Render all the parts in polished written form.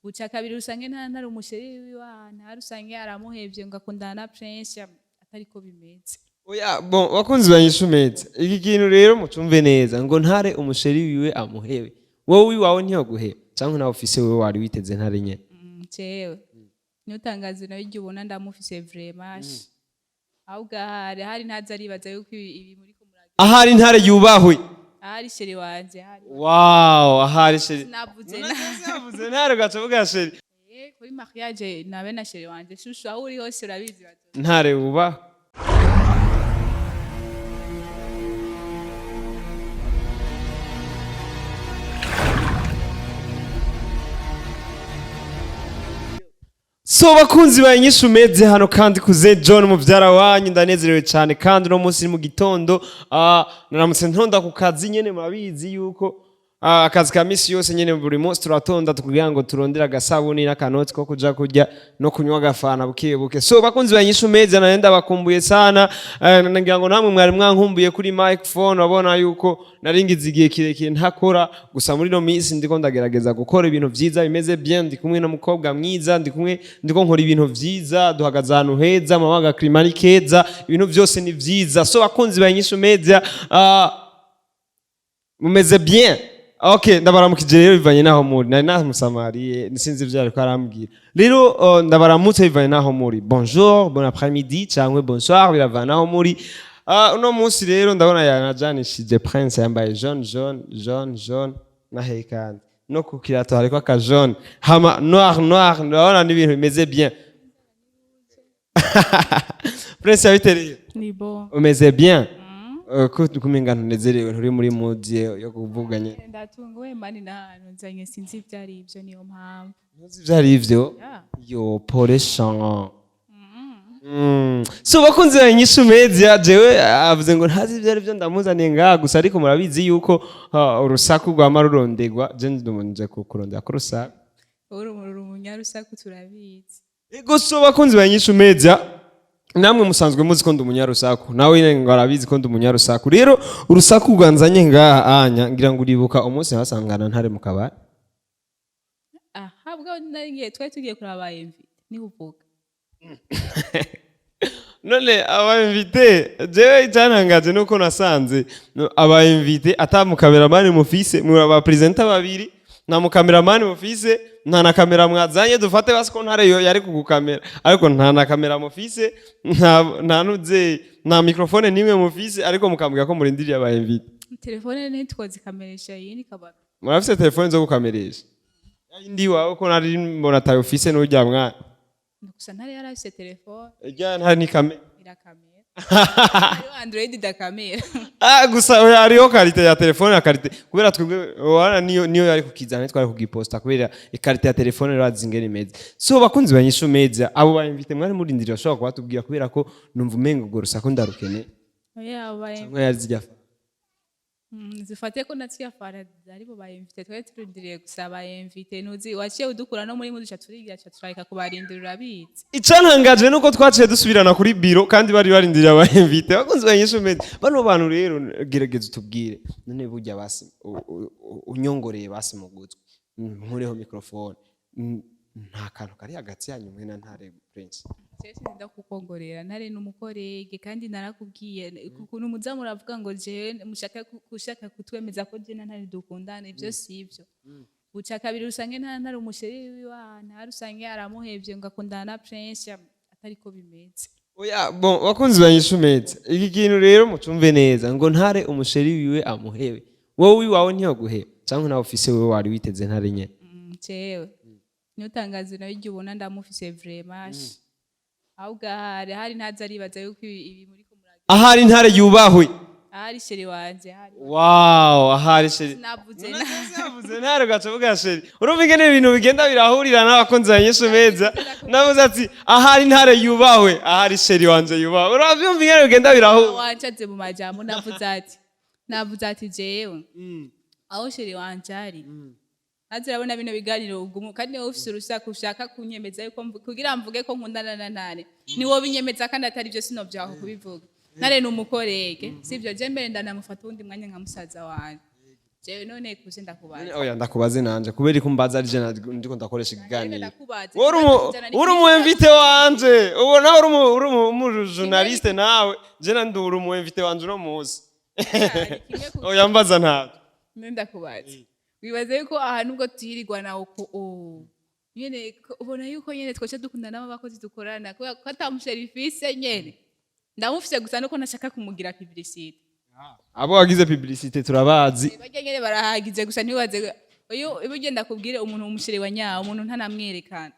Buca kabiri usange nta ntari umuchéri wiwe, ntari usange aramuhevye ngo akundana na Prince, atariko bimeze. Oya, bon, bakunzi ba Inyishu Media, iki kintu rero mucumve neza, ngo ntare umuchéri wiwe amuhebe. Wowe iwawe ntiyoguheba cyangwa nawe ufise wewe wari witeze ntare nyene? Jewe ntutangaze nawe igihe ubona ndamufise vraiment, ahubwo ahari ahari ntazi aribaza yuko ibi muri ko muragira. Ahari ntare yubahwe. Ahari chéri wanje ahari. Wow, ahari chéri. Sinavuze. None se yavuze ntare ugaca uvuga chéri? Kuri mariage nabe na chéri wanje, chouchou, aho uri hose urabizi bazo. Ntare wubahwe. So bakunzi ba Inyishu Media, hano kandi kuze John muvyara wanyu, ndanezerewe cyane. Kandi uno munsi ni mu gitondo, naramutse ntonda ku kazi nyene. Murabizi yuko akazi ka misi yose nyene buri munsi turatonda kugira ngo turondere agasabuni n'akanoti ko kuja kurya no kunywa agafana buke buke. So bakunzi ba Inyishu Media, nari ndabakumbuye sana. Ngira ngo namwe mwari mwankumbuye kuri microphone. Urabona yuko naringize igihe kirekire ntakora, gusa muri no minsi ndiko ndagerageza gukora ibintu vyiza bimeze bien. Ndi kumwe n'umukobwa mwiza, ndi kumwe, ndiko nkora ibintu vyiza, duhagaze ahantu heza, mama, climat ni keza, ibintu vyose ni vyiza. So bakunzi ba Inyishu Media, mumeze bien? Okay, ndabaramukije rero bivanye naho muri. Nari namusamariye, sinzi ivyo ariko arambwira. Rero ndabaramutse bivanye naho muri. Bonjour, bon après-midi cyangwa bonsoir, biravana naho muri. Uno munsi rero ndabona yanajanishije Prince, yambaye jaune, jaune, jaune, jaune nahe, kandi no ku kirato hariko aka jaune, hama noir, noir. Ndabona n'ibintu bimeze bien. Prince, yabitereye. Ni bon. Umeze bien? Ko kumenga ntunezerewe, nturi muri mood yo kuvuga nyene? Ndatunguwe mani n'ahantu nzanye, sinzi ibyo ari ibyo, niyo mpamvu. Ntuzi ivyo ari ivyo? Yeah. Yo, pole chan. So bakunzi ba Inyishu Media, jewe avuze ngo ntazi ivyo ari byo ndamuzaniye ngaha gusa, ariko murabizi yuko urusaku rwama rurondegwa. Je ndumuje kurondera ko urusaku. Uri umunyarusaku, turabizi. Ego, so bakunzi ba Inyishu Media, namwe musanzwe muzi ko ndi umunyarusaku, nawe nyene ngo arabizi ko ndi umunyarusaku. Rero urusaku rwanzanye ngaha anya, ngira ngo uribuka umunsi hasangana ntare mu kabari. Aha bwo nari twari tugiye kuraba invité, niho uvuga. None aba invité, jewe icyantangaje nuko nasanze no, aba invité ata mukameramani mufise. Muri aba presenter babiri, nta mukameramani mufise, nta na kamera mwazanye. Dufate basi ko ntare yo yari kugukamera, ariko nta na kamera mufise, nta nuze, nta microphone nimwe mufise, ariko mukambwira ko murindiriye aba invité. Telefone ntitwozikameresha, iyindi ikaba. Murafise telefone zo gukameresha? Indi wawe ko nari mbona atayo ufise n'urya mwana. Gusa ntare yari afise telefone. Irya ntare ni kamera. Irakamera, hariho Android idakamera. Ah, gusa oya, hariho qualité ya telefone na qualité, kubera twebwe wana niyo yari kukizana twari kugiposta, kubera iqualité ya telefone urazi ingene imeze. So bakunzi ba Inyishu Media, abo ba invité mwari murindiriye bashobora kubatubwira, kubera ko numva umengo urwo rusaku ndarukene. Oya, abo ba Cyangwa yari zijya. Zifate ko natwe afara aribo ba invité twari turindiriye. Gusa ba invité ntuzi waciye udukura no muri muduca turigira ca turareka kubarindira, urabizi. Icantangaje nuko twaciye dusubirana kuri biro kandi bari barindiriye aba invité. Bakunzi ba Inyishu Media, bano bantu rero gerageza utubwire none burya basi unyongoreye basi mu gutwi, nkureho microphone. Nta kantu kari hagati yanyu mwe na ntare Prince? Jewe sinda kukongorera, ntare n'umucollègue, kandi narakubwiye ukuntu muza muravuga ngo jewe mushaka kushaka kutwemeza ko je na ntare dukundana, ivyo sivyo. Buca kabiri usange nta ntare umuchéri wiwe, ntare usange aramuhevye ngo akundana na Prince, atariko bimeze. Oya, bon, bakunzi ba Inyishu Media, iki kintu rero mucumve neza, ngo ntare umuchéri wiwe amuhebe. Wowe iwawe ntiyoguheba cyangwa nawe ufise wewe wari witeze ntare nyene? Jewe ntutangaze nawe igihe ubona ndamufise vraiment, ahubwo ahari ahari ntazi aribaza yuko ibi muri ko muragira. Ahari ntare yubahwe. Ahari chéri wanje ahari. Wow, ahari chéri. Sinavuze. None se yavuze ntare ugaca uvuga chéri? Urumva ingene ibintu bigenda birahurira n'abakunzi ba Inyishu Media. Navuze ati ahari ntare yubahwe, ahari chéri wanje yubahwe. Uravyumva ingene bigenda birahura? Wancaze mu majambo. Navuze ati jewe aho chéri wanje ari maze urabona bino biganiro ugumu, kandi niwe ufise urusaku ushaka kunyemeza yuko kugira mvuge ko nkundana na ntare, niwo binyemeza kandi atari byo, sinovyaho kubivuga. Ntare ni umucollègue, sivyo? Je mbere ndanamufata uwundi mwanya nka musaza wanje. Jewe none kuze ndakubaza. Oya, ndakubaze nanje, kubera ko mbaza ari je ndiko ndakoresha ikiganiro. Ndakubaza. Uri umu invité wanje, ubona uri umu journaliste nawe, je nandi uri umu invité wanje uno musi. Oya, mbaza ntabyo. None ndakubaza, wibaza yuko aha nubwo tuyirirwa nawe ko nyene ubona yuko nyene twoca dukundana n'abakozi dukorana, kubera ko ata mu chéri mfise? Nyene ndamufise, gusa nuko ntashaka kumugira publicité. Abo wagize publicité turabazi. Barya nyene barahagize, gusa ntibaze uyu iba ugenda kubwire umuntu umu chéri wa nyawo, umuntu ntanamwerekana,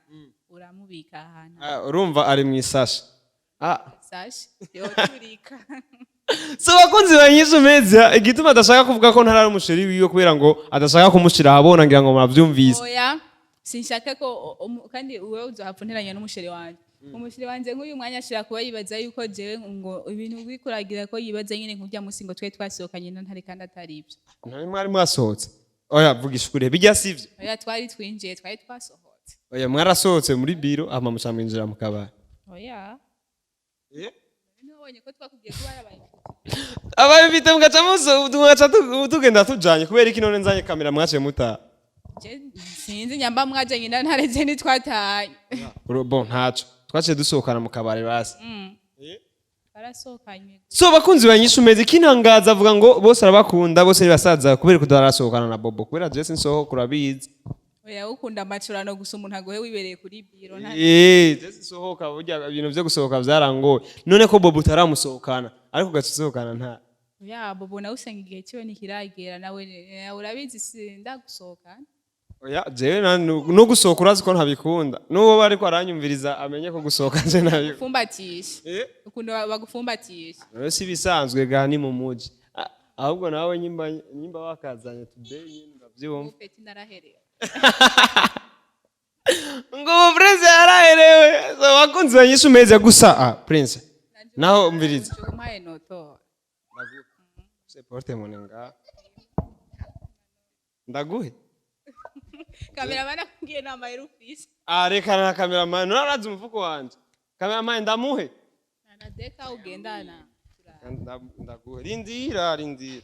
uramubika ahantu. Ah, urumva ari mw'isashe, ah. Sashe yoturika. So bakunzi ba Nyishu Media, igituma adashaka kuvuga ko ntarari umu chéri wiwe, kubera ngo adashaka kumushira ahabona. Ngira ngo muravyumvise. Oya, sinshaka ko kandi wewe uzohapfa unteranya n'umu chéri wanje. Umu chéri wanje nk'uyu mwanya ashobora kuba yibaza yuko jewe ngo ibintu bikuragira ko yibaza nyene nk'urya musi ngo twe twasohokanye na Ntare, kandi atari ibyo. Ntari mwari mwasohotse? Oya, vugisha ukuri, bijya sivyo? Oya, twari twinjiye, twari twasohotse. Oya, mwarasohotse muri biro, hama muca mwinjira mu kabari. Oya. Ntiwabonye ko twakubwiye ko barabaye Ababifite mugaca tugenda tujanye, kubera iki none nzanye kamera mwaciye mutaha? Je sinzi nyamba mwajanye na Ntare, je ntitwatahanye. Bon, ntaco, twaciye dusohokana mu kabari basi. Twarasohokanye. So bakunzi ba Nyishu Media, ikintangaza avuga ngo bose arabakunda, bose ari basaza, kubera ko tutarasohokana na Bobo, kubera je sinsohoka, urabizi. Oya, ukunda amacurano gusa, umuntu agohe wibereye kuri biro nta. Eh, je sinsohoka, burya ibintu vyo gusohoka vyarangoye. None ko Bobo utaramusohokana, ariko ugaca usohokana nta? Oya, Bobo nawe usanga igihe kiwe ntikiragera, nawe urabizi, sindagusohokana. Oya, jewe no gusohoka urazi ko ntabikunda. N'uwo bariko aranyumviriza amenye ko gusohoka je ntabikunda. Gufumbatisha. Eh? Ukuntu bagufumbatisha. Rero si ibisanzwe ga, ni mu muji. Ah, ahubwo nawe nyimba wakazanye today nyine uravyumva. Petit naraherewe. Ngo ubu Prince yaraherewe. So bakunzi ba Nyishu Media, gusa ah, Prince naho umviriza. Umpaye noto. Se porte monnaie nga ndaguhe. Cameraman akubwiye nta mahera ufise. Ah, reka na cameraman narazi umufuko wanje. Cameraman ndamuhe. Na deka ugendana. Ndaguhe, rindira, rindira.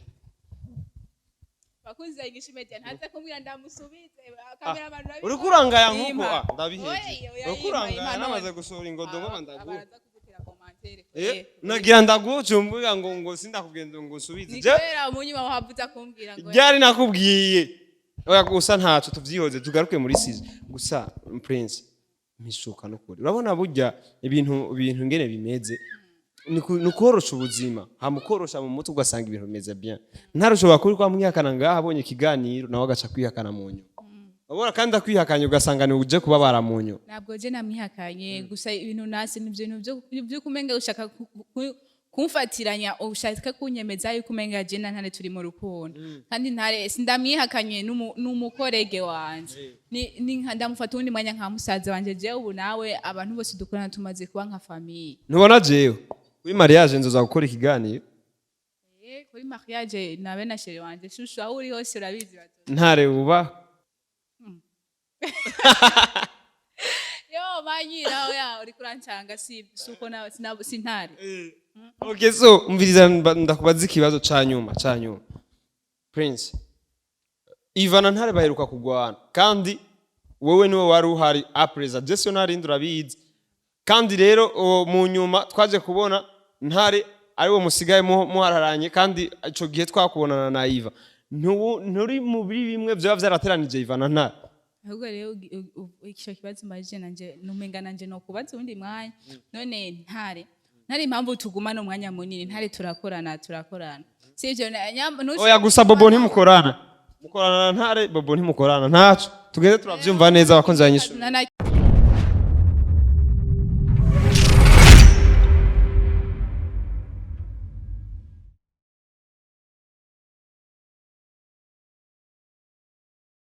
Bakunzi ba Inyishu Media, ntaze kumbwira ndamusubize cameraman. Uriko urangaya nkuko. Impa. Ah, ndabiheje. Oya, oya, Uriko impa, urangaya impa namaze none. gusohora ingodo ngo ndaguhe. Baraza kugutera commentaire. Eh, nagira ndaguhe, ucumvuga ngo sindakugenda ngo nsubize. Ni Je kubera munyuma wahavuza kumbwira ngo ryari nakubwiye? Oya, gusa ntaco, tuvyihoze, tugaruke muri sujet. Gusa Prince, mpishuka nukuri, urabona burya ibintu ngene bimeze, ni ukorosha ubuzima, hama ukorosha mu mutwe, ugasanga ibintu bimeze bien. Ntarushobora kuri kwa mwihakana ngaha, abonye ikiganiro nawe agaca kwihakana mu nyuma, urabona, kandi akwihakanye ugasanga ni uje kubabara mu nyuma. Ntabwo je namwihakanye, gusa ibintu nasi nivyo bintu byo kumenga ushaka kumfatiranya, ushaka kunyemeza yuko umenga je na Ntare turi mu rukundo, kandi Ntare sindamwihakanye, n'umu collègue wanje, ni nka ndamufata uwundi mwanya nka musaza wanje. Jewe ubu nawe abantu bose dukorana tumaze kuba nka famille. Ntubona jewe kuri mariage nzoza gukora ikiganiro? Eh, kuri mariage nabe na chéri wanje shushu, aho uri hose urabizi Ntare uba. Yo manyira, oya, uri kurancanga, si suko na sintare. Okay, so umviriza, ndakubaza ikibazo ca nyuma. Prince, Ivana Ntare baheruka kugwana, kandi wewe niwe wari uhari apreza, Jesu narindi urabizi. Kandi rero mu nyuma twaje kubona Ntare ari wo musigaye muhararanye, kandi ico gihe twakubonana na Iva. Nturi muri bimwe vyoba vyarateranije Ivana Ntare? Ahubwo rero ico kibazo mbajije nanje numenga nanje no kubaza uwundi mwanya. None Ntare impamvu tugumana umwanya munini, Ntare turakorana, sivyo? Oya, gusa Bobo ntimukorana, mukorana na Ntare, Bobo ntimukorana. Ntaco, tugende turavyumva neza, abakunzi ba Nyishu. Na